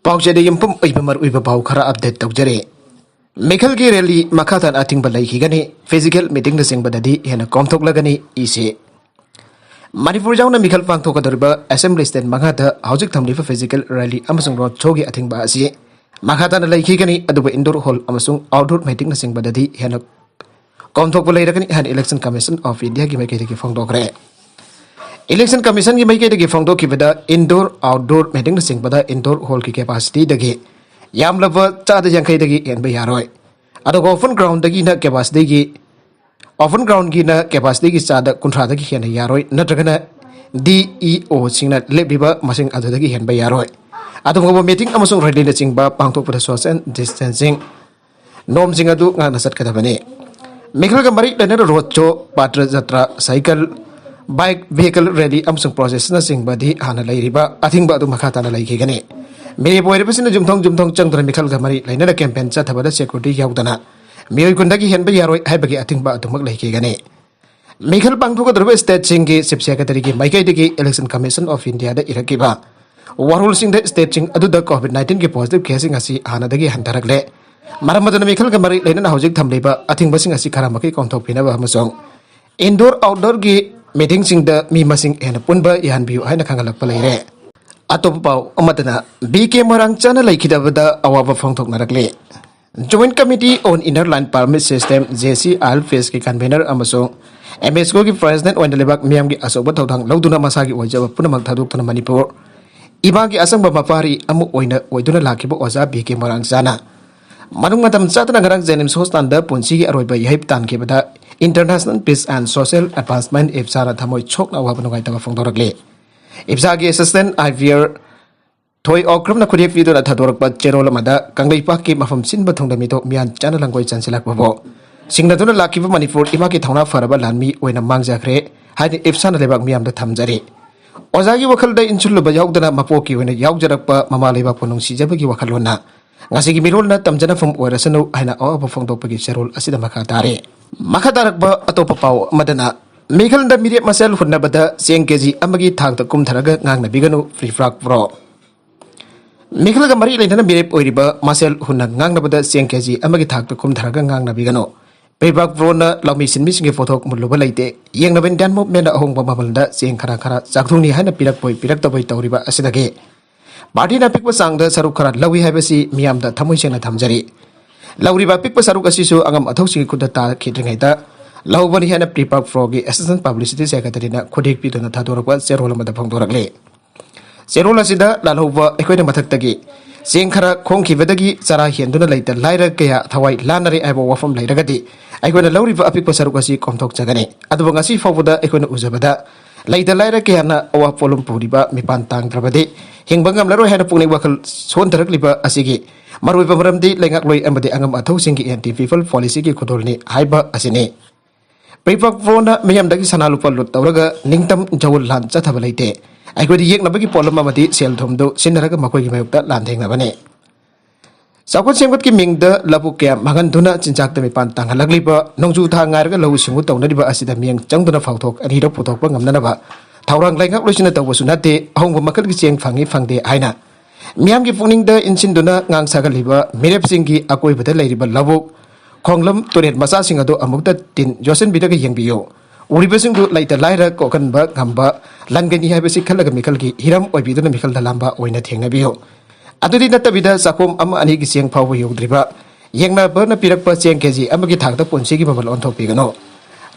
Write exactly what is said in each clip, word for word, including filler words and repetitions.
ꯄꯥꯎꯆꯦꯗ ꯌꯨꯝꯐꯝ ꯑꯣꯏꯕ ꯃꯔꯨꯑꯣꯏꯕ ꯄꯥꯎ ꯈꯔ ꯑꯞꯗꯦꯠ ꯇꯧꯖꯔꯤ꯫ ꯃꯤꯈꯜꯒꯤ ꯔꯦꯂꯤ ꯃꯈꯥ ꯇꯥꯅ ꯑꯊꯤꯡꯕ ꯂꯩꯈꯤꯒꯅꯤ, ꯐꯤꯖꯤꯀꯦꯜ ꯃꯤꯇꯤꯡꯅꯆꯤꯡꯕꯗꯗꯤ ꯍꯦꯟꯅ ꯀꯣꯝꯊꯣꯛꯂꯒꯅꯤ ꯏꯁꯤ꯫ ꯃꯅꯤꯄꯨꯔ ꯌꯥꯎꯅ ꯃꯤꯈꯜ ꯄꯥꯡꯊꯣꯛꯀꯗꯧꯔꯤꯕ ꯑꯦꯁꯦꯝꯕ꯭ꯂꯤ ꯁ꯭ꯇꯦꯠ ꯃꯉꯥꯗ ꯍꯧꯖꯤꯛ ꯊꯝꯂꯤꯕ ꯐꯤꯖꯤꯀꯦꯜ ꯔꯦꯂꯤ ꯑꯃꯁꯨꯡ ꯔꯣꯗ ꯁꯣꯒꯤ ꯑꯊꯤꯡꯕ ꯑꯁꯤ ꯃꯈꯥ ꯇꯥꯅ ꯂꯩꯈꯤꯒꯅꯤ, ꯑꯗꯨꯕꯨ ꯏꯟꯗꯣꯔ ꯍꯣꯜ ꯑꯃꯁꯨꯡ ꯑꯥꯎꯠꯗꯣꯔ ꯃꯤꯇꯤꯡꯅꯆꯤꯡꯕꯗꯗꯤ ꯍꯦꯟꯅ ꯀꯣꯝꯊꯣꯛꯄ ꯂꯩꯔꯒꯅꯤ ꯍꯥꯏꯅ Election Commission of Indiaꯒꯤ ꯃꯥꯏꯀꯩꯗꯒꯤ ꯐꯣꯡꯗꯣꯛꯈ꯭ꯔꯦ꯫ Election Commissionꯒꯤ ꯃꯥꯏꯀꯩꯗꯒꯤ ꯐꯣꯡꯗꯣꯛꯈꯤꯕꯗ, ꯏꯟꯗꯣꯔ, ꯑꯥꯎꯠꯗꯣꯔ ꯃꯤꯇꯤꯡꯅꯆꯤꯡꯕꯗ ꯏꯟꯗꯣꯔ ꯍꯣꯜꯒꯤ ꯀꯦꯄꯥꯁꯤꯇꯤꯗꯒꯤ ꯌꯥꯝꯂꯕ ꯆꯥꯗ ꯌꯥꯡꯈꯩꯗꯒꯤ ꯍꯦꯟꯕ ꯌꯥꯔꯣꯏ꯫ ꯑꯗꯨꯒ ꯑꯣꯄꯟ ꯒ꯭ꯔꯥꯎꯟꯗꯒꯤꯅ ꯀꯦꯄꯥꯁꯤꯇꯤꯒꯤ, ꯑꯣꯄꯟ ꯒ꯭ꯔꯥꯎꯟꯒꯤꯅ ꯀꯦꯄꯥꯁꯤꯇꯤꯒꯤ ꯆꯥꯗ ꯀꯨꯟꯊ꯭ꯔꯥꯗꯒꯤ ꯍꯦꯟꯅ ꯌꯥꯔꯣꯏ, ꯅꯠꯇ꯭ꯔꯒꯅ DEOꯁꯤꯡꯅ ꯂꯦꯞꯂꯤꯕ ꯃꯁꯤꯡ ꯑꯗꯨꯗꯒꯤ ꯍꯦꯟꯕ ꯌꯥꯔꯣꯏ꯫ ꯑꯗꯨꯒꯨꯝꯕ ꯃꯤꯇꯤꯡ ꯑꯃꯁꯨꯡ ꯔꯦꯂꯤꯅꯆꯤꯡꯕ ꯄꯥꯡꯊꯣꯛꯄꯗ social distancing ꯅꯣꯝꯁꯤꯡ ꯑꯗꯨ ꯉꯥꯛꯅ ꯆꯠꯀꯗꯕꯅꯤ꯫ ꯃꯤꯈꯜꯒ ꯃꯔꯤ ꯂꯩꯅꯅ ꯔꯣꯗ ꯁꯣ, ꯄꯥꯇ꯭ꯔ ꯖꯇ꯭ꯔꯥ, ꯁꯥꯏꯀꯜ, ꯕꯥꯏꯛ, ꯚꯤꯍꯤꯀꯜ ꯔꯦꯂꯤ ꯑꯃꯁꯨꯡ ꯄ꯭ꯔꯣꯁꯦꯁꯅꯆꯤꯡꯕꯗꯤ ꯍꯥꯟꯅ ꯂꯩꯔꯤꯕ ꯑꯊꯤꯡꯕ ꯑꯗꯨ ꯃꯈꯥ ꯇꯥꯅ ꯂꯩꯈꯤꯒꯅꯤ꯫ ꯃꯤꯔꯦꯞ ꯑꯣꯏꯔꯤꯕꯁꯤꯡꯅ ꯌꯨꯝꯊꯣꯡ ꯌꯨꯝꯊꯣꯡ ꯆꯪꯗꯨꯅ ꯃꯤꯈꯜꯒ ꯃꯔꯤ ꯂꯩꯅꯅ ꯀꯦꯝꯄꯦꯟ ꯆꯠꯊꯕꯗ ꯁꯦꯀ꯭ꯌꯨꯔꯤꯇꯤ ꯌꯥꯎꯗꯅ ꯃꯤꯑꯣꯏ ꯀꯨꯟꯗꯒꯤ ꯍꯦꯟꯕ ꯌꯥꯔꯣꯏ ꯍꯥꯏꯕꯒꯤ ꯑꯊꯤꯡꯕ ꯑꯗꯨꯃꯛ ꯂꯩꯈꯤꯒꯅꯤ꯫ ꯃꯤꯈꯜ ꯄꯥꯡꯊꯣꯛꯀꯗꯧꯔꯤꯕ ꯁ꯭ꯇꯦꯠꯁꯤꯡꯒꯤ ꯆꯤꯐ ꯁꯦꯀ꯭ꯔꯦꯇꯔꯤꯒꯤ ꯃꯥꯏꯀꯩꯗꯒꯤ Election Commission of Indiaꯗ ꯏꯔꯛꯈꯤꯕ ꯋꯥꯔꯣꯜꯁꯤꯡꯗ ꯁ꯭ꯇꯦꯠꯁꯤꯡ ꯑꯗꯨꯗ COVID nineteenꯒꯤ ꯄꯣꯖꯤꯇꯤꯚ ꯀꯦꯁꯁꯤꯡ ꯑꯁꯤ ꯍꯥꯟꯅꯗꯒꯤ ꯍꯟꯊꯔꯛꯂꯦ꯫ ꯃꯔꯝ ꯑꯗꯨꯅ ꯃꯤꯈꯜꯒ ꯃꯔꯤ ꯂꯩꯅꯅ ꯍꯧꯖꯤꯛ ꯊꯝꯂꯤꯕ ꯑꯊꯤꯡꯕꯁꯤꯡ ꯑꯁꯤ ꯈꯔ ꯃꯈꯩ ꯀꯣꯝꯊꯣꯛꯄꯤꯅꯕ ꯑꯃꯁꯨꯡ ꯏꯟꯗꯣꯔ ꯑꯥꯎꯠꯗꯣꯔꯒꯤ ꯃꯤꯇꯤꯡꯁꯤꯡꯗ ꯃꯤ ꯃꯁꯤꯡ ꯍꯦꯟꯅ ꯄꯨꯟꯕ ꯌꯥꯍꯟꯕꯤꯌꯨ ꯍꯥꯏꯅ ꯈꯪꯍꯜꯂꯛꯄ ꯂꯩꯔꯦ꯫ ꯑꯇꯣꯞꯄ ꯄꯥꯎ ꯑꯃꯗꯅ, B K ꯃꯣꯏꯔꯥꯡꯆꯥꯅ ꯂꯩꯈꯤꯗꯕꯗ ꯑꯋꯥꯕ ꯐꯣꯡꯗꯣꯛꯅꯔꯛꯂꯤ꯫ Joint Committee on Inner Line Permit System, JCILPSꯀꯤ convener ꯑꯃꯁꯨꯡ MSCOꯒꯤ president ꯑꯣꯏꯅ ꯂꯩꯕꯥꯛ ꯃꯤꯌꯥꯝꯒꯤ ꯑꯆꯧꯕ ꯊꯧꯗꯥꯡ ꯂꯧꯗꯨꯅ ꯃꯁꯥꯒꯤ ꯑꯣꯏꯖꯕ ꯄꯨꯝꯅꯃꯛ ꯊꯥꯗꯣꯛꯇꯨꯅ ꯃꯅꯤꯄꯨꯔ ꯏꯃꯥꯒꯤ ꯑꯁꯪꯕ ꯃꯄꯥꯔꯤ ꯑꯃ ꯑꯣꯏꯅ ꯑꯣꯏꯗꯨꯅ ꯂꯥꯛꯈꯤꯕ ꯑꯣꯖꯥ B K ꯃꯣꯏꯔꯥꯡꯆꯥꯅ ꯃꯅꯨꯡ ꯃꯇꯝ ꯆꯥꯗꯅ ꯉꯔꯥꯡ JNIMS hospitalꯗ ꯄꯨꯟꯁꯤꯒꯤ ꯑꯔꯣꯏꯕ ꯌꯥꯍꯤꯞ ꯇꯥꯟꯈꯤꯕꯗ International Peace and Social Advancement, IPSAꯅ ꯊꯃꯣꯏ ꯁꯣꯛꯅ ꯑꯋꯥꯕ ꯅꯨꯡꯉꯥꯏꯇꯕ ꯐꯣꯡꯗꯣꯔꯛꯂꯤ꯫ IPSAꯒꯤ assistant IVR ꯊꯣꯏ ꯑꯣꯀ꯭ꯔꯝꯅ ꯈꯨꯗꯦꯛ ꯄꯤꯗꯨꯅ ꯊꯥꯗꯣꯔꯛꯄ ꯆꯦꯔꯣꯜ ꯑꯃꯗ ꯀꯪꯂꯩꯄꯥꯛꯀꯤ ꯃꯐꯝ ꯁꯤꯟꯕ ꯊꯨꯡꯅ ꯃꯤꯇꯣꯞ ꯃꯤꯌꯥꯟ ꯆꯥꯅ ꯂꯥꯡꯒꯣꯏ ꯆꯟꯁꯤꯜꯂꯛꯄꯕꯨ ꯁꯤꯡꯅꯗꯨꯅ ꯂꯥꯛꯈꯤꯕ ꯃꯅꯤꯄꯨꯔ ꯏꯃꯥꯒꯤ ꯊꯧꯅꯥ ꯐꯔꯕ ꯂꯥꯟꯃꯤ ꯑꯣꯏꯅ ꯃꯥꯡꯖꯈ꯭ꯔꯦ ꯍꯥꯏꯅ IPSAꯅ ꯂꯩꯕꯥꯛ ꯃꯤꯌꯥꯝꯗ ꯊꯝꯖꯔꯤ꯫ ꯑꯣꯖꯥꯒꯤ ꯋꯥꯈꯜꯗ ꯏꯟꯁꯤꯜꯂꯨꯕ ꯌꯥꯎꯗꯅ ꯃꯄꯣꯛꯀꯤ ꯑꯣꯏꯅ ꯌꯥꯎꯖꯔꯛꯄ ꯃꯃꯥ ꯂꯩꯕꯥꯛꯄꯨ ꯅꯨꯡꯁꯤꯖꯕꯒꯤ ꯋꯥꯈꯜꯂꯣꯟꯅ ꯉꯁꯤꯒꯤ ꯃꯤꯔꯣꯜꯅ ꯇꯝꯖꯅꯐꯝ ꯑꯣꯏꯔꯁꯅꯨ ꯍꯥꯏꯅ ꯑꯋꯥꯕ ꯐꯣꯡꯗꯣꯛꯄꯒꯤ ꯆꯦꯔꯣꯜ ꯑꯁꯤꯗ ꯃꯈꯥ ꯇꯥꯔꯦ꯫ ꯃꯈꯥ ꯇꯥꯔꯛꯄ ꯑꯇꯣꯞꯄ ꯄꯥꯎ ꯑꯃꯗꯅ, ꯃꯤꯈꯜꯗ ꯃꯤꯔꯦꯞ ꯃꯁꯦꯜ ꯍꯨꯟꯅꯕꯗ ꯆꯦꯡ KG ꯑꯃꯒꯤ ꯊꯥꯛꯇ ꯀꯨꯝꯊꯔꯒ ꯉꯥꯡꯅꯕꯤꯒꯅꯨ, ꯐ꯭ꯔꯤ ꯐ꯭ꯔꯥꯛ ꯄ꯭ꯔꯣ꯫ ꯃꯤꯈꯜꯒ ꯃꯔꯤ ꯂꯩꯅꯅ ꯃꯤꯔꯦꯞ ꯑꯣꯏꯔꯤꯕ ꯃꯁꯦꯜ ꯍꯨꯟꯅ ꯉꯥꯡꯅꯕꯗ ꯆꯦꯡ ꯀꯦꯖꯤ ꯑꯃꯒꯤ ꯊꯥꯛꯇ ꯀꯨꯝꯊꯔꯒ ꯉꯥꯡꯅꯕꯤꯒꯅꯨ꯫ ꯄ꯭ꯔꯤꯄꯥꯛ ꯕ꯭ꯔꯣꯅ ꯂꯧꯃꯤ ꯁꯤꯟꯃꯤꯁꯤꯡꯒꯤ ꯄꯣꯠꯊꯣꯛ ꯃꯨꯜꯂꯨꯕ ꯂꯩꯇꯦ꯫ ꯌꯦꯡꯅꯕ ꯏꯟꯗꯤꯌꯥꯟ ꯃꯨꯚꯃꯦꯟꯠꯅ ꯑꯍꯣꯡꯕ ꯃꯃꯜꯗ ꯆꯦꯡ ꯈꯔ ꯈꯔ ꯆꯥꯛꯊꯨꯡꯅꯤ ꯍꯥꯏꯅ ꯄꯤꯔꯛꯄꯣꯏ ꯄꯤꯔꯛꯇꯕꯣꯏ ꯇꯧꯔꯤꯕ ꯑꯁꯤꯗꯒꯤ ꯄꯥꯔꯇꯤꯅ ꯑꯄꯤꯛꯄ ꯆꯥꯡꯗ ꯁꯔꯨꯛ ꯈꯔ ꯂꯧꯏ ꯍꯥꯏꯕꯁꯤ ꯃꯤꯌꯥꯝꯗ ꯊꯃꯣꯏ ꯁꯦꯡꯅ ꯊꯝꯖꯔꯤ꯫ ꯂꯧꯔꯤꯕ ꯑꯄꯤꯛꯄ ꯁꯔꯨꯛ ꯑꯁꯤꯁꯨ ꯑꯉꯝ ꯑꯊꯧꯁꯤꯡꯒꯤ ꯈꯨꯠꯇ ꯇꯥꯈꯤꯗ꯭ꯔꯤꯉꯩꯗ ꯂꯧꯕꯅꯤ ꯍꯥꯏꯅ ꯄ꯭ꯔꯤꯄꯥꯛ ꯕ꯭ꯔꯣꯒꯤ ꯑꯦꯁꯤꯁꯇꯦꯟꯠ ꯄꯕ꯭ꯂꯤꯁꯤꯇꯤ ꯁꯦꯀ꯭ꯔꯦꯇꯔꯤꯅ ꯈꯨꯗꯦꯛ ꯄꯤꯗꯨꯅ ꯊꯥꯗꯣꯔꯛꯄ ꯆꯦꯔꯣꯜ ꯑꯃꯗ ꯐꯣꯡꯗꯣꯔꯛꯂꯤ꯫ ꯆꯦꯔꯣꯜ ꯑꯁꯤꯗ ꯂꯥꯜꯍꯧꯕ ꯑꯩꯈꯣꯏꯅ ꯃꯊꯛꯇꯒꯤ ꯆꯦꯡ ꯈꯔ ꯈꯣꯡꯈꯤꯕꯗꯒꯤ ꯆꯔꯥ ꯍꯦꯟꯗꯨꯅ ꯂꯩꯇ ꯂꯥꯏꯔ ꯀꯌꯥ ꯊꯋꯥꯏ ꯂꯥꯟꯅꯔꯦ ꯍꯥꯏꯕ ꯋꯥꯐꯝ ꯂꯩꯔꯒꯗꯤ ꯑꯩꯈꯣꯏꯅ ꯂꯧꯔꯤꯕ ꯑꯄꯤꯛꯄ ꯁꯔꯨꯛ ꯑꯁꯤ ꯀꯣꯝꯊꯣꯛꯆꯒꯅꯤ꯫ ꯑꯗꯨꯕꯨ ꯉꯁꯤ ꯐꯥꯎꯕꯗ ꯑꯩꯈꯣꯏꯅ ꯎꯖꯕꯗ ꯂꯩꯇ ꯂꯥꯏꯔ ꯀꯌꯥꯅ ꯑꯋꯥ ꯄꯣꯠꯂꯨꯝ ꯄꯨꯔꯤꯕ ꯃꯤꯄꯥꯟ ꯇꯥꯡꯗ꯭ꯔꯕꯗꯤ ꯍꯤꯡꯕ ꯉꯝꯂꯔꯣꯏ ꯍꯥꯏꯅ ꯄꯨꯛꯅꯤꯡ ꯋꯥꯈꯜ ꯁꯣꯟꯊꯔꯛꯂꯤꯕ ꯑꯁꯤꯒꯤ ꯃꯔꯨꯑꯣꯏꯕ ꯃꯔꯝꯗꯤ ꯂꯩꯉꯥꯛꯂꯣꯏ ꯑꯃꯗꯤ ꯑꯉꯝ ꯑꯊꯧꯁꯤꯡꯒꯤ ꯑꯦꯟꯇꯤ ꯄꯤꯄꯜ ꯄꯣꯂꯤꯁꯤꯒꯤ ꯈꯨꯗꯣꯜꯅꯤ ꯍꯥꯏꯕ ꯑꯁꯤꯅꯤ꯫ ꯄ꯭ꯔꯤꯄꯛ ꯕ꯭ꯔꯣꯅ ꯃꯤꯌꯥꯝꯗꯒꯤ ꯁꯅꯥ ꯂꯨꯄꯥ ꯂꯨꯠ ꯇꯧꯔꯒ ꯅꯤꯡꯇꯝ ꯖꯧꯜ ꯂꯥꯟ ꯆꯠꯊꯕ ꯂꯩꯇꯦ꯫ ꯑꯩꯈꯣꯏꯗꯤ ꯌꯦꯛꯅꯕꯒꯤ ꯄꯣꯠꯂꯝ ꯑꯃꯗꯤ ꯁꯦꯜ ꯊꯨꯝꯗꯨ ꯁꯤꯟꯅꯔꯒ ꯃꯈꯣꯏꯒꯤ ꯃꯥꯌꯣꯛꯇ ꯂꯥꯟꯊꯦꯡꯅꯕꯅꯤ꯫ ꯆꯥꯎꯈꯠ ꯁꯦꯝꯒꯠꯀꯤ ꯃꯤꯡꯗ ꯂꯧꯕꯨꯛ ꯀꯌꯥ ꯃꯥꯡꯍꯟꯗꯨꯅ ꯆꯤꯟꯖꯥꯛꯇ ꯃꯤꯄꯥꯟ ꯇꯥꯡꯍꯜꯂꯛꯂꯤꯕ, ꯅꯣꯡꯖꯨ ꯊꯥ ꯉꯥꯏꯔꯒ ꯂꯧꯎ ꯁꯤꯡꯎ ꯇꯧꯅꯔꯤꯕ ꯑꯁꯤꯗ ꯃꯤꯠꯌꯦꯡ ꯆꯪꯗꯨꯅ ꯐꯥꯎꯊꯣꯛ ꯑꯅꯤꯔꯛ ꯄꯨꯊꯣꯛꯄ ꯉꯝꯅꯅꯕ ꯊꯧꯔꯥꯡ ꯂꯩꯉꯥꯛꯂꯣꯏꯁꯤꯅ ꯇꯧꯕꯁꯨ ꯅꯠꯇꯦ꯫ ꯑꯍꯣꯡꯕ ꯃꯈꯜꯒꯤ ꯆꯦꯡ ꯐꯪꯏ ꯐꯪꯗꯦ ꯍꯥꯏꯅ ꯃꯤꯌꯥꯝꯒꯤ ꯄꯨꯛꯅꯤꯡꯗ ꯏꯟꯁꯤꯟꯗꯨꯅ ꯉꯥꯡ ꯁꯥꯒꯠꯂꯤꯕ ꯃꯤꯔꯦꯞꯁꯤꯡꯒꯤ ꯑꯀꯣꯏꯕꯗ ꯂꯩꯔꯤꯕ ꯂꯧꯕꯨꯛ, ꯈꯣꯡꯂꯝ, ꯇꯨꯔꯦꯜ ꯃꯆꯥꯁꯤꯡ ꯑꯗꯨ ꯑꯃꯨꯛꯇ ꯇꯤꯟ ꯌꯣꯠꯁꯤꯟꯕꯤꯔꯒ ꯌꯦꯡꯕꯤꯌꯨ꯫ ꯎꯔꯤꯕꯁꯤꯡꯗꯨ ꯂꯩꯇ ꯂꯥꯏꯔ ꯀꯣꯛꯍꯟꯕ ꯉꯝꯕ ꯂꯟꯒꯅꯤ ꯍꯥꯏꯕꯁꯤ ꯈꯜꯂꯒ ꯃꯤꯈꯜꯒꯤ ꯍꯤꯔꯝ ꯑꯣꯏꯕꯤꯗꯨꯅ ꯃꯤꯈꯜꯗ ꯂꯥꯝꯕ ꯑꯣꯏꯅ ꯊꯦꯡꯅꯕꯤꯌꯨ꯫ ꯑꯗꯨꯗꯤ ꯅꯠꯇꯕꯤꯗ ꯆꯥꯛꯈꯣꯝ ꯑꯃ ꯑꯅꯤꯒꯤ ꯆꯦꯡ ꯐꯥꯎꯕ ꯌꯧꯗ꯭ꯔꯤꯕ ꯌꯦꯡꯅꯕꯅ ꯄꯤꯔꯛꯄ ꯆꯦꯡ ꯀꯦꯖꯤ ꯑꯃꯒꯤ ꯊꯥꯛꯇ ꯄꯨꯟꯁꯤꯒꯤ ꯃꯃꯜ ꯑꯣꯟꯊꯣꯛꯄꯤꯒꯅꯨ꯫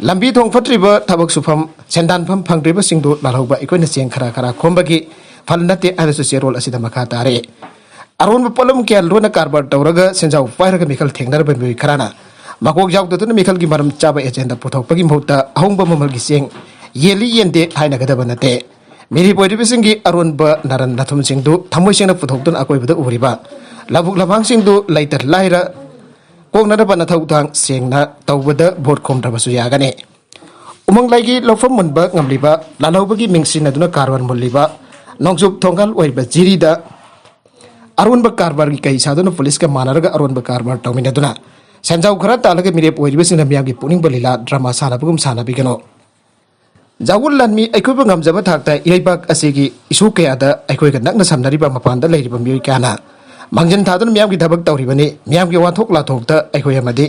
ꯂꯝꯕꯤ ꯊꯣꯡ ꯐꯠꯇ꯭ꯔꯤꯕ, ꯊꯕꯛ ꯁꯨꯐꯝ ꯁꯦꯟꯗꯥꯟꯐꯝ ꯐꯪꯗ꯭ꯔꯤꯕꯁꯤꯡꯗꯨ ꯂꯥꯜꯍꯧꯕ ꯑꯩꯈꯣꯏꯅ ꯆꯦꯡ ꯈꯔ ꯈꯔ ꯈꯣꯝꯕꯒꯤ ꯐꯜ ꯅꯠꯇꯦ ꯍꯥꯏꯅꯁꯨ ꯆꯦꯔꯣꯜ ꯑꯁꯤꯗ ꯃꯈꯥ ꯇꯥꯔꯤ꯫ ꯑꯔꯣꯟꯕ ꯄꯣꯠꯂꯝ ꯀꯌꯥ ꯂꯣꯟꯅ ꯀꯔꯕꯥꯔ ꯇꯧꯔꯒ ꯁꯦꯟꯖꯥꯎ ꯄꯥꯏꯔꯒ ꯃꯤꯈꯜ ꯊꯦꯡꯅꯔꯕ ꯃꯤꯑꯣꯏ ꯈꯔꯅ ꯃꯀꯣꯛ ꯌꯥꯎꯗꯗꯨꯅ ꯃꯤꯈꯜꯒꯤ ꯃꯔꯝ ꯆꯥꯕ ꯑꯦꯖꯦꯟꯗꯥ ꯄꯨꯊꯣꯛꯄꯒꯤ ꯃꯍꯨꯠꯇ ꯑꯍꯣꯡꯕ ꯃꯃꯜꯒꯤ ꯆꯦꯡ ꯌꯦꯜꯂꯤ ꯌꯦꯟꯗꯦ ꯍꯥꯏꯅꯒꯗꯕ ꯅꯠꯇꯦ꯫ ꯃꯤꯔꯦꯞ ꯑꯣꯏꯔꯤꯕꯁꯤꯡꯒꯤ ꯑꯔꯣꯟꯕ ꯅꯔꯟ ꯅꯊꯨꯝꯁꯤꯡꯗꯨ ꯊꯃꯣꯏ ꯁꯦꯡꯅ ꯄꯨꯊꯣꯛꯇꯨꯅ ꯑꯀꯣꯏꯕꯗ ꯎꯔꯤꯕ ꯂꯧꯕꯨꯛ ꯂꯝꯍꯥꯡꯁꯤꯡꯗꯨ ꯂꯩꯇ ꯂꯥꯏꯔ ꯀꯣꯛꯅꯅꯕ ꯅꯊꯧ ꯊꯥꯡ ꯁꯦꯡꯅ ꯇꯧꯕꯗ ꯚꯣꯠ ꯈꯣꯝꯗ꯭ꯔꯕꯁꯨ ꯌꯥꯒꯅꯤ꯫ ꯎꯃꯪ ꯂꯥꯏꯒꯤ ꯂꯧꯐꯝ ꯃꯨꯟꯕ ꯉꯝꯂꯤꯕ, ꯂꯥꯜꯍꯧꯕꯒꯤ ꯃꯤꯡ ꯁꯤꯖꯤꯟꯅꯗꯨꯅ ꯀꯔꯕꯥꯔ ꯃꯨꯜꯂꯤꯕ, ꯅꯣꯡꯆꯨꯞ ꯊꯣꯡꯒꯥꯜ ꯑꯣꯏꯔꯤꯕ ꯖꯤꯔꯤꯗ ꯑꯔꯣꯟꯕ ꯀꯔꯕꯥꯔꯒꯤ ꯀꯩ ꯁꯥꯗꯨꯅ ꯄꯨꯂꯤꯁꯀ ꯃꯥꯟꯅꯔꯒ ꯑꯔꯣꯟꯕ ꯀꯔꯕꯥꯔ ꯇꯧꯃꯤꯟꯅꯗꯨꯅ ꯁꯦꯟꯖꯥꯎ ꯈꯔ ꯇꯥꯜꯂꯒ ꯃꯤꯔꯦꯞ ꯑꯣꯏꯔꯤꯕꯁꯤꯡꯅ ꯃꯤꯌꯥꯝꯒꯤ ꯄꯨꯛꯅꯤꯡꯕ ꯂꯤꯂꯥ ꯗ꯭ꯔꯃꯥ ꯁꯥꯟꯅꯕꯒꯨꯝ ꯁꯥꯟꯅꯕꯤꯒꯅꯨ꯫ ꯖꯥꯋꯨꯜ ꯂꯥꯟꯃꯤ ꯑꯩꯈꯣꯏꯕꯨ ꯉꯝꯖꯕ ꯊꯥꯛꯇ ꯏꯔꯩꯕꯥꯛ ꯑꯁꯤꯒꯤ ꯏꯁꯨ ꯀꯌꯥꯗ ꯑꯩꯈꯣꯏꯒ ꯅꯛꯅ ꯁꯝꯅꯔꯤꯕ ꯃꯄꯥꯟꯗ ꯂꯩꯔꯤꯕ ꯃꯤꯑꯣꯏ ꯀꯌꯥꯅ ꯃꯥꯡꯖꯤꯟ ꯊꯥꯗꯨꯅ ꯃꯤꯌꯥꯝꯒꯤ ꯊꯕꯛ ꯇꯧꯔꯤꯕꯅꯤ꯫ ꯃꯤꯌꯥꯝꯒꯤ ꯋꯥꯊꯣꯛ ꯂꯥꯊꯣꯛꯇ ꯑꯩꯈꯣꯏ ꯑꯃꯗꯤ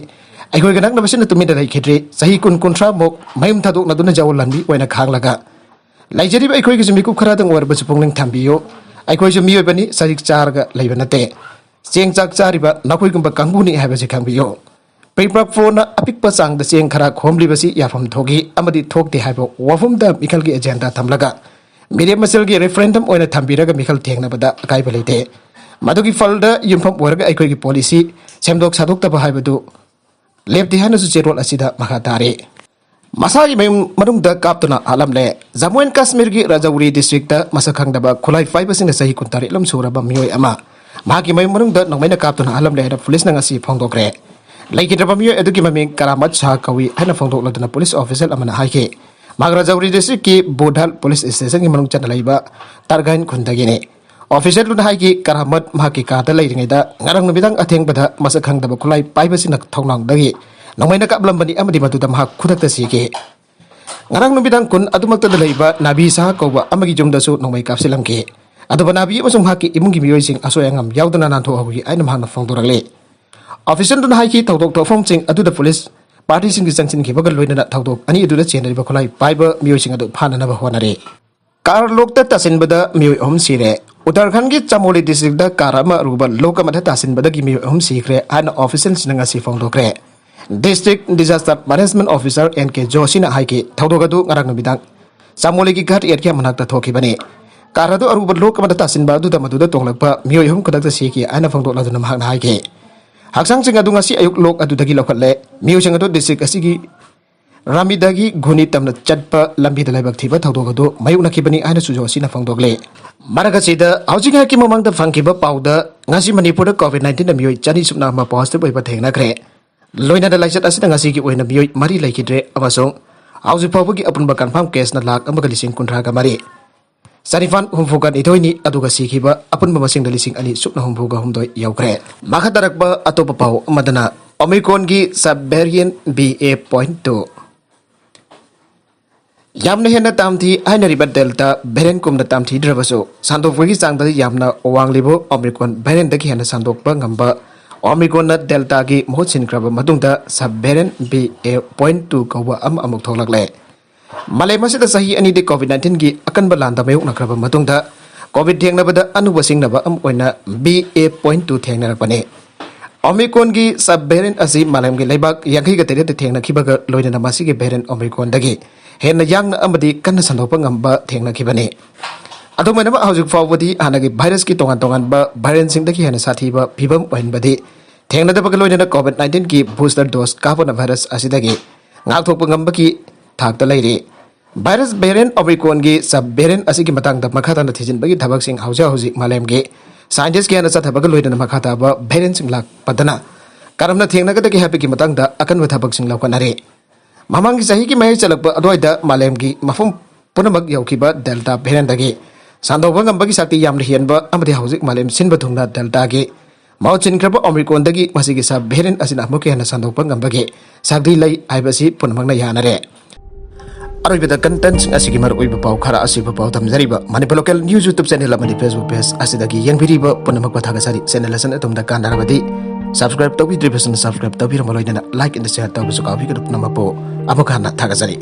ꯑꯩꯈꯣꯏꯒ ꯅꯛꯅꯕꯁꯤꯅ ꯇꯨꯃꯤꯟꯅ ꯂꯩꯈꯤꯗ꯭ꯔꯤ꯫ ꯆꯍꯤ ꯀꯨꯟ ꯀꯨꯟꯊ꯭ꯔꯥꯃꯨꯛ ꯃꯌꯨꯝ ꯊꯥꯗꯣꯛꯅꯗꯨꯅ ꯖꯥꯋꯨꯜ ꯂꯥꯟꯃꯤ ꯑꯣꯏꯅ ꯈꯥꯡꯂꯒ ꯂꯩꯖꯔꯤꯕ ꯑꯩꯈꯣꯏꯒꯤꯁꯨ ꯃꯤꯀꯨꯞ ꯈꯔꯗꯪ ꯑꯣꯏꯔꯕꯁꯨ ꯄꯨꯛꯅꯤꯡ ꯊꯝꯕꯤꯌꯨ꯫ ꯑꯩꯈꯣꯏꯁꯨ ꯃꯤꯑꯣꯏꯕꯅꯤ, ꯆꯖꯤꯛ ꯆꯥꯔꯒ ꯂꯩꯕ ꯅꯠꯇꯦ꯫ ꯆꯦꯡ ꯆꯥꯛ ꯆꯥꯔꯤꯕ ꯅꯈꯣꯏꯒꯨꯝꯕ ꯀꯥꯡꯕꯨꯅꯤ ꯍꯥꯏꯕꯁꯤ ꯈꯪꯕꯤꯌꯨ꯫ ꯄ꯭ꯔꯤꯄ꯭ꯔꯛ ꯐꯣꯟꯅ ꯑꯄꯤꯛꯄ ꯆꯥꯡꯗ ꯆꯦꯡ ꯈꯔ ꯈꯣꯝꯂꯤꯕꯁꯤ ꯌꯥꯐꯝ ꯊꯣꯛꯏ ꯑꯃꯗꯤ ꯊꯣꯛꯇꯦ ꯍꯥꯏꯕ ꯋꯥꯐꯝꯗ ꯃꯤꯈꯜꯒꯤ ꯑꯦꯖꯦꯟꯗꯥ ꯊꯝꯂꯒ ꯃꯤꯔꯦꯞ ꯃꯁꯦꯜꯒꯤ ꯔꯦꯐꯔꯦꯟꯗꯝ ꯑꯣꯏꯅ ꯊꯝꯕꯤꯔꯒ ꯃꯤꯈꯜ ꯊꯦꯡꯅꯕꯗ ꯑꯀꯥꯏꯕ ꯂꯩꯇꯦ꯫ ꯃꯗꯨꯒꯤ ꯐꯜꯗ ꯌꯨꯝꯐꯝ ꯑꯣꯏꯔꯒ ꯑꯩꯈꯣꯏꯒꯤ ꯄꯣꯂꯤꯁꯤ ꯁꯦꯝꯗꯣꯛ ꯁꯥꯗꯣꯛꯇꯕ ꯍꯥꯏꯕꯗꯨ ꯂꯦꯞꯇꯦ ꯍꯥꯏꯅꯁꯨ ꯆꯦꯔꯣꯜ ꯑꯁꯤꯗ ꯃꯈꯥ ꯇꯥꯔꯤ꯫ ꯃꯁꯥꯒꯤ ꯃꯌꯨꯝ ꯃꯅꯨꯡꯗ ꯀꯥꯞꯇꯨꯅ ꯍꯥꯠꯂꯝꯂꯦ꯫ ꯖꯝꯃꯨ ꯑꯦꯟ ꯀꯥꯁꯃꯤꯔꯒꯤ ꯔꯥꯖꯧꯔꯤ ꯗꯤꯁꯇ꯭ꯔꯤꯛꯇ ꯃꯁꯛ ꯈꯪꯗꯕ ꯈꯨꯠꯂꯥꯏ ꯄꯥꯏꯕꯁꯤꯡꯅ ꯆꯍꯤ ꯀꯨꯟꯇꯔꯦꯠꯂꯣꯝ ꯁꯨꯔꯕ ꯃꯤꯑꯣꯏ ꯑꯃ ꯃꯍꯥꯛꯀꯤ ꯃꯌꯨꯝ ꯃꯅꯨꯡꯗ ꯅꯣꯡꯃꯩꯅ ꯀꯥꯞꯇꯨꯅ ꯍꯥꯠꯂꯝꯂꯦ ꯍꯥꯏꯅ ꯄꯨꯂꯤꯁꯅ ꯉꯁꯤ ꯐꯣꯡꯗꯣꯛꯈ꯭ꯔꯦ꯫ ꯂꯩꯈꯤꯗ꯭ꯔꯕ ꯃꯤꯑꯣꯏ ꯑꯗꯨꯒꯤ ꯃꯃꯤꯡ ꯀꯔꯥꯃꯠ ꯁꯥꯍ ꯀꯧꯏ ꯍꯥꯏꯅ ꯐꯣꯡꯗꯣꯛꯂꯗꯨꯅ ꯄꯨꯂꯤꯁ ꯑꯣꯐꯤꯁꯦꯜ ꯑꯃꯅ ꯍꯥꯏꯈꯤ꯫ ꯃꯍꯥꯛ ꯔꯥꯖꯧꯔꯤ ꯗꯤꯁꯇ꯭ꯔꯤꯛꯀꯤ ꯕꯣꯙꯜ ꯄꯨꯂꯤꯁ ꯁ꯭ꯇꯦꯁꯟꯒꯤ ꯃꯅꯨꯡ ꯆꯟꯅ ꯂꯩꯕ ꯇꯥꯔꯒꯥꯏꯟ ꯈꯨꯟꯗꯒꯤꯅꯤ꯫ ꯑꯣꯐꯤꯁꯔꯗꯨꯅ ꯍꯥꯏꯈꯤ, ꯀꯔꯥꯃꯠ ꯃꯍꯥꯛꯀꯤ ꯀꯥꯗ ꯂꯩꯔꯤꯉꯩꯗ ꯉꯔꯥꯡ ꯅꯨꯃꯤꯗꯥꯡ ꯑꯊꯦꯡꯕꯗ ꯃꯁꯛ ꯈꯪꯗꯕ ꯈꯨꯠꯂꯥꯏ ꯄꯥꯏꯕꯁꯤꯡꯅ ꯊꯣꯡꯅꯥꯎꯗꯒꯤ ꯅꯣꯡꯃꯩꯅ ꯀꯥꯞꯂꯝꯕꯅꯤ ꯑꯃꯗꯤ ꯃꯗꯨꯗ ꯃꯍꯥꯛ ꯈꯨꯗꯛꯇ ꯁꯤꯈꯤ꯫ ꯉꯔꯥꯡ ꯅꯨꯃꯤꯗꯥꯡ ꯈꯨꯟ ꯑꯗꯨꯃꯛꯇꯗ ꯂꯩꯕ ꯅꯥꯕꯤ ꯁꯥꯍ ꯀꯧꯕ ꯑꯃꯒꯤ ꯌꯨꯝꯗꯁꯨ ꯅꯣꯡꯃꯩ ꯀꯥꯞꯁꯤꯜꯂꯝꯈꯤ꯫ ꯑꯗꯨꯕꯨ ꯅꯥꯕꯤ ꯑꯃꯁꯨꯡ ꯃꯍꯥꯛꯀꯤ ꯏꯃꯨꯡꯒꯤ ꯃꯤꯑꯣꯏꯁꯤꯡ ꯑꯁꯣꯏ ꯑꯉꯥꯝ ꯌꯥꯎꯗꯅ ꯅꯥꯟꯊꯣꯛꯍꯧꯏ ꯍꯥꯏꯅ ꯃꯍꯥꯛꯅ ꯐꯣꯡꯗꯣꯔꯛꯂꯤ꯫ ꯑꯣꯐꯤꯁꯔꯗꯨꯅ ꯍꯥꯏꯈꯤ, ꯊꯧꯗꯣꯛ ꯊꯣꯛꯐꯝꯁꯤꯡ ꯑꯗꯨꯗ ꯄꯨꯂꯤꯁ ꯄꯥꯔꯇꯤꯁꯤꯡꯒꯤ ꯆꯪꯁꯤꯟꯈꯤꯕꯒ ꯂꯣꯏꯅꯅ ꯊꯧꯗꯣꯛ ꯑꯅꯤ ꯑꯗꯨꯗ ꯆꯦꯟꯅꯔꯤꯕ ꯈꯨꯠꯂꯥꯏ ꯄꯥꯏꯕ ꯃꯤꯑꯣꯏꯁꯤꯡ ꯑꯗꯨ ꯐꯥꯅꯅꯕ ꯍꯣꯠꯅꯔꯤ꯫ ꯀꯥꯔ ꯂꯣꯛꯇ ꯇꯥꯁꯤꯟꯕꯗ ꯃꯤꯑꯣꯏ ꯑꯍꯨꯝ ꯁꯤꯔꯦ꯫ ꯎꯠꯇꯔꯈꯟꯒꯤ ꯆꯃꯣꯂꯤ ꯗꯤꯁꯇ꯭ꯔꯤꯛꯇ ꯀꯥꯔ ꯑꯃ ꯑꯔꯨꯕ ꯂꯣꯛ ꯑꯃꯗ ꯇꯥꯁꯤꯟꯕꯗꯒꯤ ꯃꯤꯑꯣꯏ ꯑꯍꯨꯝ ꯁꯤꯈ꯭ꯔꯦ ꯍꯥꯏꯅ ꯑꯣꯐꯤꯁꯤꯌꯦꯜꯁꯤꯡꯅ ꯉꯁꯤ ꯐꯣꯡꯗꯣꯛꯈ꯭ꯔꯦ꯫ District disaster management officer N K ꯖꯣꯁꯤꯅ ꯍꯥꯏꯈꯤ, ꯊꯧꯗꯣꯛ ꯑꯗꯨ ꯉꯔꯥꯡ ꯅꯨꯃꯤꯗꯥꯡ ꯆꯃꯣꯂꯤꯒꯤ ꯘꯥꯠ ꯑꯦꯔꯤꯌꯥ ꯃꯅꯥꯛꯇ ꯊꯣꯛꯈꯤꯕꯅꯤ꯫ ꯀꯥꯔ ꯑꯗꯨ ꯑꯔꯨꯕ ꯂꯣꯛ ꯑꯃꯗ ꯇꯥꯁꯤꯟꯕ ꯑꯗꯨꯗ ꯃꯗꯨꯗ ꯇꯣꯡꯂꯛꯄ ꯃꯤꯑꯣꯏ ꯑꯍꯨꯝ ꯈꯨꯗꯛꯇ ꯁꯤꯈꯤ ꯍꯥꯏꯅ ꯐꯣꯡꯗꯣꯛꯂꯗꯨꯅ ꯃꯍꯥꯛꯅ ꯍꯥꯏꯈꯤ, ꯍꯛꯆꯥꯡꯁꯤꯡ ꯑꯗꯨ ꯉꯁꯤ ꯑꯌꯨꯛ ꯂꯣꯛ ꯑꯗꯨꯗꯒꯤ ꯂꯧꯈꯠꯂꯦ꯫ ꯃꯤꯑꯣꯏꯁꯤꯡ ꯑꯗꯨ ꯗꯤꯁꯇ꯭ꯔꯤꯛ ꯑꯁꯤꯒꯤ ꯔꯥꯃꯤꯗꯒꯤ ꯘꯨꯅꯤ ꯇꯝꯅ ꯆꯠꯄ ꯂꯝꯕꯤꯗ ꯂꯥꯏꯕꯛ ꯊꯤꯕ ꯊꯧꯗꯣꯛ ꯑꯗꯨ ꯃꯥꯌꯣꯛꯅꯈꯤꯕꯅꯤ ꯍꯥꯏꯅꯁꯨ ꯖꯣꯁꯤꯅ ꯐꯣꯡꯗꯣꯛꯂꯦ꯫ ꯃꯔꯛ ꯑꯁꯤꯗ, ꯍꯧꯖꯤꯛ ꯉꯥꯏꯍꯥꯛꯀꯤ ꯃꯃꯥꯡꯗ ꯐꯪꯈꯤꯕ ꯄꯥꯎꯗ ꯉꯁꯤ ꯃꯅꯤꯄꯨꯔꯗ ꯀꯣꯚꯤꯗ ꯅꯥꯏꯟꯇꯤꯟꯗ ꯃꯤꯑꯣꯏ ꯆꯅꯤ ꯁꯨꯞꯅ ꯑꯃ ꯄꯣꯖꯤꯇꯤꯚ ꯑꯣꯏꯕ ꯊꯦꯡꯅꯈ꯭ꯔꯦ꯫ ꯂꯣꯏꯅꯅ ꯂꯥꯏꯆꯠ ꯑꯁꯤꯗ ꯉꯁꯤꯒꯤ ꯑꯣꯏꯅ ꯃꯤꯑꯣꯏ ꯃꯔꯤ ꯂꯩꯈꯤꯗ꯭ꯔꯦ ꯑꯃꯁꯨꯡ ꯍꯧꯖꯤꯛ ꯐꯥꯎꯕꯒꯤ ꯑꯄꯨꯟꯕ ꯀꯟꯐꯥꯔꯝ ꯀꯦꯁꯅ ꯂꯥꯈ ꯑꯃꯒ ꯂꯤꯁꯤꯡ ꯀꯨꯟꯊ꯭ꯔꯥꯒ ꯃꯔꯤ ꯆꯅꯤꯄꯥꯟ ꯍꯨꯝꯐꯨꯒ ꯅꯤꯊꯣꯏꯅꯤ, ꯑꯗꯨꯒ ꯁꯤꯈꯤꯕ ꯑꯄꯨꯟꯕ ꯃꯁꯤꯡꯗ ꯂꯤꯁꯤꯡ ꯑꯅꯤ ꯁꯨꯞꯅ ꯍꯨꯝꯐꯨꯒ ꯍꯨꯝꯗꯣꯏ ꯌꯧꯈ꯭ꯔꯦ꯫ ꯃꯈꯥ ꯇꯥꯔꯛꯄ ꯑꯇꯣꯞꯄ ꯄꯥꯎ ꯑꯃꯗꯅ, ꯑꯣꯃꯤꯀ꯭ꯔꯣꯟꯒꯤ sub variant B A point two ꯌꯥꯝꯅ ꯍꯦꯟꯅ ꯇꯥꯝꯊꯤ ꯍꯥꯏꯅꯔꯤꯕ ꯗꯦꯜꯇꯥ ꯚꯦꯔꯤꯌꯦꯟꯠ ꯀꯨꯝꯅ ꯇꯥꯝꯊꯤꯗ꯭ꯔꯕꯁꯨ, ꯁꯟꯗꯣꯛꯄꯒꯤ ꯆꯥꯡꯗ ꯌꯥꯝꯅ ꯋꯥꯡꯂꯤꯕ ꯑꯣꯃꯤꯀ꯭ꯔꯣꯟ ꯚꯦꯔꯤꯌꯦꯟꯠꯇꯒꯤ ꯍꯦꯟꯅ ꯁꯟꯗꯣꯛꯄ ꯉꯝꯕ ꯑꯣꯃꯤꯀ꯭ꯔꯣꯟꯅ ꯗꯦꯜꯇꯥꯒꯤ ꯃꯍꯨꯠ ꯁꯤꯟꯈ꯭ꯔꯕ ꯃꯇꯨꯡꯗ sub variant B A point two ꯀꯧꯕ ꯑꯃ ꯑꯃꯨꯛ ꯊꯣꯛꯂꯛꯂꯦ꯫ ꯃꯥꯂꯦꯝ ꯑꯁꯤꯗ ꯆꯍꯤ ꯑꯅꯤꯗꯤ ꯀꯣꯚꯤꯗ ꯅꯥꯏꯟꯇꯤꯟꯒꯤ ꯑꯀꯟꯕ ꯂꯥꯟꯗ ꯃꯥꯌꯣꯛꯅꯈ꯭ꯔꯕ ꯃꯇꯨꯡꯗ, ꯀꯣꯚꯤꯗ ꯊꯦꯡꯅꯕꯗ ꯑꯅꯧꯕ ꯁꯤꯡꯅꯕ ꯑꯃ ꯑꯣꯏꯅ ꯕꯤ ꯑꯦ ꯄꯣꯏꯟꯠ ꯇꯨ ꯊꯦꯡꯅꯔꯛꯄꯅꯤ꯫ ꯑꯣꯃꯤꯀ꯭ꯔꯣꯟꯒꯤ ꯁꯕ ꯚꯦꯔꯤꯌꯦꯟꯠ ꯑꯁꯤ ꯃꯥꯂꯦꯝꯒꯤ ꯂꯩꯕꯥꯛ ꯌꯥꯡꯈꯩꯒ ꯇꯔꯦꯠꯇ ꯊꯦꯡꯅꯈꯤꯕꯒ ꯂꯣꯏꯅꯅ ꯃꯁꯤꯒꯤ ꯚꯦꯔꯤꯌꯦꯟꯠ ꯑꯣꯃꯤꯀ꯭ꯔꯣꯟꯗꯒꯤ ꯍꯦꯟꯅ ꯌꯥꯡꯅ ꯑꯃꯗꯤ ꯀꯟꯅ ꯁꯟꯗꯣꯛꯄ ꯉꯝꯕ ꯊꯦꯡꯅꯈꯤꯕꯅꯤ꯫ ꯑꯗꯨꯝ ꯑꯣꯏꯅꯃꯛ, ꯍꯧꯖꯤꯛ ꯐꯥꯎꯕꯗꯤ ꯍꯥꯟꯅꯒꯤ ꯚꯥꯏꯔꯁꯀꯤ ꯇꯣꯉꯥꯟ ꯇꯣꯉꯥꯟꯕ ꯚꯦꯔꯤꯌꯦꯟꯠꯁꯤꯡꯗꯒꯤ ꯍꯦꯟꯅ ꯁꯥꯊꯤꯕ ꯐꯤꯚꯝ ꯑꯣꯏꯍꯟꯕꯗꯤ ꯊꯦꯡꯅꯗꯕꯒ ꯂꯣꯏꯅꯅ ꯀꯣꯚꯤꯗ ꯅꯥꯏꯟꯇꯤꯟꯒꯤ ꯕꯨꯁꯇꯔ ꯗꯣꯁ ꯀꯥꯞꯄꯅ ꯚꯥꯏꯔꯁ ꯑꯁꯤꯗꯒꯤ ꯉꯥꯛꯊꯣꯛꯄ ꯉꯝꯕꯒꯤ ꯊꯥꯛꯇ ꯂꯩꯔꯤ꯫ ꯚꯥꯏꯔꯁ ꯚꯦꯔꯤꯌꯦꯟꯠ ꯑꯣꯃꯤꯀ꯭ꯔꯣꯟꯒꯤ ꯁꯕ ꯚꯦꯔꯤꯌꯦꯟꯠ ꯑꯁꯤꯒꯤ ꯃꯇꯥꯡꯗ ꯃꯈꯥ ꯇꯥꯅ ꯊꯤꯖꯤꯟꯕꯒꯤ ꯊꯕꯛꯁꯤꯡ ꯍꯧꯖꯤꯛ ꯍꯧꯖꯤꯛ ꯃꯥꯂꯦꯝꯒꯤ ꯁꯥꯏꯟꯇꯤꯁ ꯀꯌꯥꯅ ꯆꯠꯊꯕꯒ ꯂꯣꯏꯅꯅ ꯃꯈꯥ ꯇꯥꯕ ꯚꯦꯔꯤꯌꯦꯟꯠꯁꯤꯡ ꯂꯥꯛꯄꯗꯅ ꯀꯔꯝꯅ ꯊꯦꯡꯅꯒꯗꯒꯦ ꯍꯥꯏꯕꯒꯤ ꯃꯇꯥꯡꯗ ꯑꯀꯟꯕ ꯊꯕꯛꯁꯤꯡ ꯂꯧꯈꯠꯅꯔꯤ꯫ ꯃꯃꯥꯡꯒꯤ ꯆꯍꯤꯒꯤ ꯃꯌꯥꯏ ꯆꯜꯂꯛꯄ ꯑꯗꯨꯋꯥꯏꯗ ꯃꯥꯂꯦꯝꯒꯤ ꯃꯐꯝ ꯄꯨꯝꯅꯃꯛ ꯌꯧꯈꯤꯕ ꯗꯦꯜꯇꯥ ꯚꯦꯔꯤꯌꯦꯟꯠꯇꯒꯤ ꯁꯟꯗꯣꯛꯄ ꯉꯝꯕꯒꯤ ꯁꯛꯇꯤ ꯌꯥꯝꯅ ꯍꯦꯟꯕ ꯑꯃꯗꯤ ꯍꯧꯖꯤꯛ ꯃꯥꯂꯦꯝ ꯁꯤꯟꯕ ꯊꯨꯡꯅ ꯗꯦꯜꯇꯥꯒꯤ ꯃꯍꯨꯠ ꯁꯤꯟꯈ꯭ꯔꯕ ꯑꯣꯃꯤꯀ꯭ꯔꯣꯟꯗꯒꯤ ꯃꯁꯤꯒꯤ ꯁꯕ ꯚꯦꯔꯤꯌꯦꯟꯠ ꯑꯁꯤꯅ ꯑꯃꯨꯛꯀ ꯍꯦꯟꯅ ꯁꯟꯗꯣꯛꯄ ꯉꯝꯕꯒꯤ ꯁꯛꯇꯤ ꯂꯩ ꯍꯥꯏꯕꯁꯤ ꯄꯨꯝꯅꯃꯛꯅ ꯌꯥꯅꯔꯦ꯫ ꯑꯔꯣꯏꯕꯗ, ꯀꯟꯇꯦꯟꯠꯁꯤꯡ ꯑꯁꯤꯒꯤ ꯃꯔꯨꯑꯣꯏꯕ ꯄꯥꯎ ꯈꯔ ꯑꯁꯤꯕꯨ ꯄꯥꯎ ꯊꯝꯖꯔꯤꯕ Manipur local news YouTube channel ꯑꯃꯗꯤ ꯐꯦꯁꯕꯨꯛ ꯄꯦꯖ ꯑꯁꯤꯗꯒꯤ ꯌꯦꯡꯕꯤꯔꯤꯕ ꯄꯨꯝꯅꯃꯛꯄꯨ ꯊꯥꯒꯠꯆꯔꯤ꯫ ꯆꯦꯅꯦꯜ ꯑꯁꯤꯅ ꯑꯗꯣꯝꯗ ꯀꯥꯟꯅꯔꯕꯗꯤ ꯁꯕꯁꯀ꯭ꯔꯥꯏꯕ ꯇꯧꯕꯤꯗ꯭ꯔꯤꯕꯁꯤꯡꯅ ꯁꯕꯁꯀ꯭ꯔꯥꯏꯕ ꯇꯧꯕꯤꯔꯝꯕ ꯂꯣꯏꯅꯅ ꯂꯥꯏꯛ ꯑꯃꯗꯤ ꯁꯦꯌꯔ ꯇꯧꯕꯁꯨ ꯀꯥꯎꯕꯤꯒꯅꯨ꯫ ꯄꯨꯝꯅꯃꯛꯄꯨ ꯑꯃꯨꯛ ꯍꯟꯅ ꯊꯥꯒꯠꯆꯔꯤ꯫